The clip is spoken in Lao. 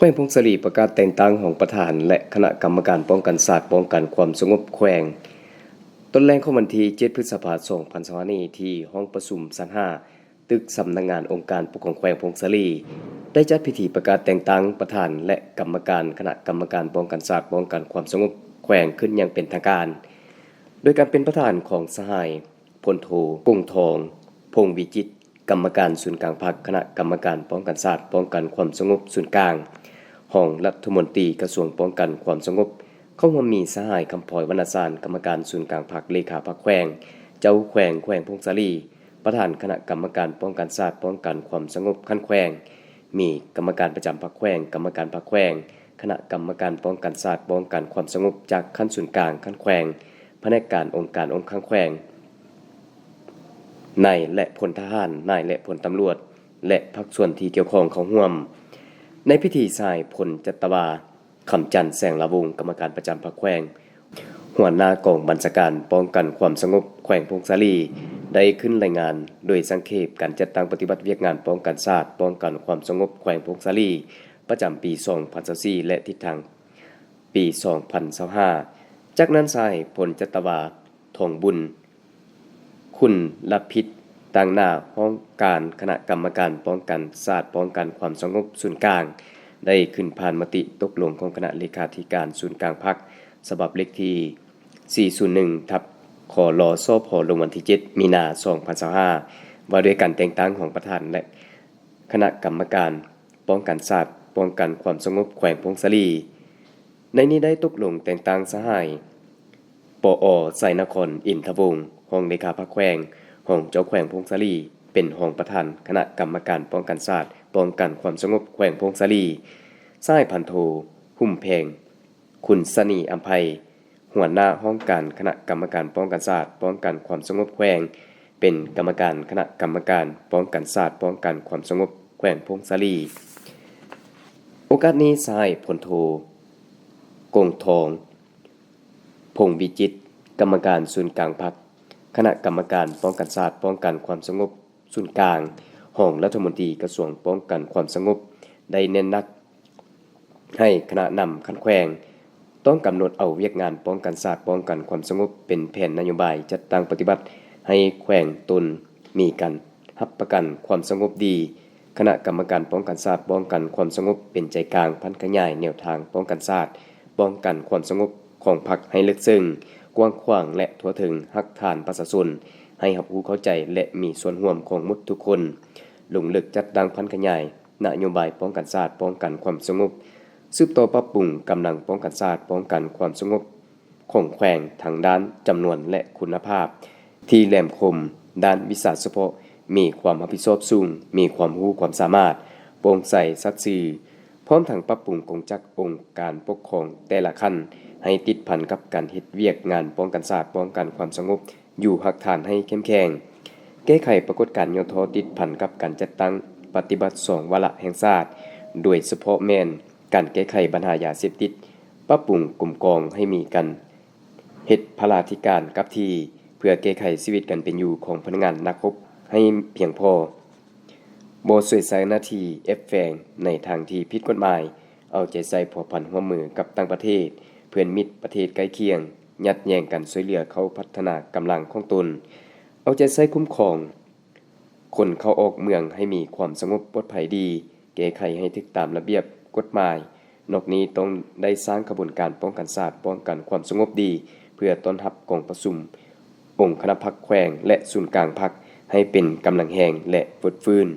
ແຂວງຜົ້ງສາລີປະກາດແຕ່ງຕັ້ງຮອງປະທານ ແລະ ຄະນະກຳມະການປ້ອງກັນຊາດ ປ້ອງກັນຄວາມສະຫງົບແຂວງ. ຕອນແລງຂອງວັນທີເຈັດ ພຶດສະພາ ສອງພັນຊາວຫ້ານີ້ ທີ່ຫ້ອງປະຊຸມຊັ້ນຫ້າ ຕຶກສຳນັກງານອົງການປົກຄອງແຂວງຜົ້ງສາລີ ໄດ້ຈັດພິທີປະກາດແຕ່ງຕັ້ງປະທານ ແລະ ກຳມະການຄະນະກຳມະການປ້ອງກັນຊາດ ປ້ອງກັນຄວາມສະຫງົບແຂວງຂຶ້ນຢ່າງເປັນທາງການ ໂດຍການເປັນປະທານຂອງສະຫາຍ ພົນໂທ ກົງທອງ ພົງວິຈິດ ກຳມະການສູນກາງພັກ, ຄະນະກຳມະການປ້ອງກັນຊາດ ປ້ອງກັນຄວາມສະຫງົບສູນກາງ, ຮອງລັດຖະມົນຕີກະຊວງປ້ອງກັນຄວາມສະຫງົບ. ເຂົ້າຮ່ວມມີສະຫາຍ ຄຳພອຍ ວັນນະສານ ກຳມະການສູນກາງພັກ, ເລຂາພັກແຂວງ, ເຈົ້າແຂວງແຂວງຜົ້ງສາລີ, ປະທານຄະນະກຳມະການປ້ອງກັນຊາດ ປ້ອງກັນຄວາມສະຫງົບຂັ້ນແຂວງ, ມີກຳມະການປະຈຳພັກແຂວງ, ກຳມະການພັກແຂວງ, ຄະນະກຳມະການປ້ອງກັນຊາດ ປ້ອງກັນຄວາມສະຫງົບຈາກຂັ້ນສູນກາງຂັ້ນແຂວງ, ພະແນກການອົງການອົງຄັງແຂວງ, ນາຍ ແລະ ພົນທະຫານ, ນາຍ ແລະ ພົນຕຳຫຼວດ ແລະ ພາກສ່ວນທີ່ກ່ຽວຂ້ອງເຂົ້າຮ່ວມ. ໃນພິທີ ສະຫາຍ ພົນຈັດຕະວາ ຄຳຈັນ ແສງລາວົງ ກຳມະການປະຈຳພັກແຂວງ, ຫົວໜ້າກອງບັນຊາການປ້ອງກັນຄວາມສະຫງົບແຂວງຜົ້ງສາລີ ໄດ້ຂຶ້ນລາຍງານໂດຍສັງເຂບການຈັດຕັ້ງປະຕິບັດວຽກງານປ້ອງກັນຊາດ ປ້ອງກັນຄວາມສະຫງົບແຂວງຜົ້ງສາລີ ປະຈຳປີສອງພັນຊາວສີ່ ແລະ ທິດທາງປີສອງພັນຊາວຫ້າ. ຈາກນັ້ນ ສະຫາຍ ພົນຈັດຕະວາ ທອງບຸນ ຄຸນລະພິດ ຕາງໜ້າຫ້ອງການຄະນະກຳມະການປ້ອງກັນຊາດ ປ້ອງກັນຄວາມສະຫງົບສູນກາງ ໄດ້ຂຶ້ນຜ່ານມະຕິຕົກລົງຂອງຄະນະເລຂາທິການສູນກາງພັກ ສະບັບເລກທີສີ່ສູນໜຶ່ງ ທັບ ຄລ ສພ ລົງວັນທີເຈັດ ມີນາ ສອງພັນຊາວຫ້າ ວ່າດ້ວຍການແຕ່ງຕັ້ງຮອງປະທານ ແລະ ຄະນະກຳມະການປ້ອງກັນຊາດ ປ້ອງກັນຄວາມສະຫງົບແຂວງຜົ້ງສາລີ. ໃນນີ້ໄດ້ຕົກລົງແຕ່ງຕັ້ງສະຫາຍ ປອ ໄຊນະຄອນ ອິນທະວົງ ຮອງເລຂາພັກແຂວງ, ຮອງເຈົ້າແຂວງຜົ້ງສາລີ ເປັນຮອງປະທານຄະນະກຳມະການປ້ອງກັນຊາດ ປ້ອງກັນຄວາມສະຫງົບແຂວງຜົ້ງສາລີ, ສະຫາຍ ພັນໂທ ຫຸ້ມແພງ ຄຸນສະໜີອຳໄພ ຫົວໜ້າຫ້ອງການຄະນະກຳມະການປ້ອງກັນຊາດ ປ້ອງກັນຄວາມສະຫງົບແຂວງ ເປັນກຳມະການຄະນະກຳມະການປ້ອງກັນຊາດ ປ້ອງກັນຄວາມສະຫງົບແຂວງຜົ້ງສາລີ. ໂອກາດນີ້ ສະຫາຍ ພົນໂທ ກົງທອງ ພົງວິຈິດ ກຳມະການສູນກາງພັກ, ຄະນະກຳມະການປ້ອງກັນຊາດ ປ້ອງກັນຄວາມສະຫງົບສູນກາງ, ຮອງລັດຖະມົນຕີກະຊວງປ້ອງກັນຄວາມສະຫງົບ ໄດ້ເນັ້ນໜັກ ໃຫ້ຄະນະນຳຂັ້ນແຂວງ ຕ້ອງກຳນົດເອົາວຽກງານປ້ອງກັນຊາດ ປ້ອງກັນຄວາມສະຫງົບ ເປັນແຜນນະໂຍບາຍຈັດຕັ້ງປະຕິບັດ ໃຫ້ແຂວງຕົນມີການຮັບປະກັນຄວາມສະຫງົບດີ. ຄະນະກຳມະການປ້ອງກັນຊາດ ປ້ອງກັນຄວາມສະຫງົບ ເປັນໃຈກາງຜັນຂະຫຍາຍແນວທາງປ້ອງກັນຊາດ ປ້ອງກັນຄວາມສະຫງົບຂອງພັກໃຫ້ເລິກເຊິ່ງ, ກວ້າງຂວາງ ແລະ ທົ່ວເຖິງຮາກຖານປະຊາຊົນ ໃຫ້ຮັບຮູ້ເຂົ້າໃຈ ແລະ ມີສ່ວນຮ່ວມຂອງໝົດທຸກຄົນ, ລົງເລິກຈັດຕັ້ງຜັນຂະຫຍາຍ ນະໂຍບາຍປ້ອງກັນຊາດ ປ້ອງກັນຄວາມສະຫງົບ, ສືບຕໍ່ປັບປຸງກຳລັງປ້ອງກັນຊາດ ປ້ອງກັນຄວາມສະຫງົບຂອງແຂວງ ທັງດ້ານຈຳນວນ ແລະ ຄຸນນະພາບ ທີ່ແຫຼມຄົມ, ດ້ານວິຊາສະເພາະ, ມີຄວາມຮັບຜິດຊອບສູງ, ມີຄວາມຮູ້ຄວາມສາມາດ, ໂປ່ງໃສ, ສັດຊື່, ພ້ອມທັງປັບປຸງກົງຈັກອົງການປົກຄອງແຕ່ລະຂັ້ນ ໃຫ້ຕິດພັນກັບການເຮັດວຽກງານປ້ອງກັນຊາດ ປ້ອງກັນຄວາມສະຫງົບ ຢູ່ຮາກຖານໃຫ້ເຂັ້ມແຂງ, ແກ້ໄຂປາກົດການຫຍໍ້ທໍ້ຕິດພັນກັບການຈັດຕັ້ງປະຕິບັດສອງວາລະແຫ່ງຊາດ, ໂດຍສະເພາະແມ່ນການແກ້ໄຂບັນຫາຢາເສບຕິດ, ປັບປຸງກົມກອງໃຫ້ມີການເຮັດພະລາທິການກັບທີ່ ເພື່ອແກ້ໄຂຊີວິດການເປັນຢູ່ຂອງພະນັກງານນັກຮົບໃຫ້ພຽງພໍ, ບໍ່ສວຍໃຊ້ໜ້າທີ່ແອບແຝງໃນທາງທີ່ຜິດກົດໝາຍ, ເອົາໃຈໃສ່ພົວພັນຮ່ວມມືກັບຕ່າງປະເທດ, ເພື່ອນມິດປະເທດໃກ້ຄຽງ, ຍັດແຍ່ງກັນຊ່ວຍເຫຼືອເຂົ້າພັດທະນາກຳລັງຂອງຕົນ, ເອົາໃຈໃສ່ຄຸ້ມຄອງຄົນເຂົ້າອອກເມືອງໃຫ້ມີຄວາມສະຫງົບປອດໄພດີ, ແກ້ໄຂໃຫ້ຖືກຕາມລະບຽບກົດໝາຍ. ນອກນີ້ຕ້ອງໄດ້ສ້າງຂະບວນການປ້ອງກັນຊາດ, ປ້ອງກັນຄວາມສະຫງົບດີ ເພື່ອຕ້ອນຮັບກອງປະຊຸມອົງຄະນະພັກແຂວງ ແລະ ສູນກາງພັກໃຫ້ເປັນກຳລັງແຮງ ແລະ ຟົດຟື້ນ.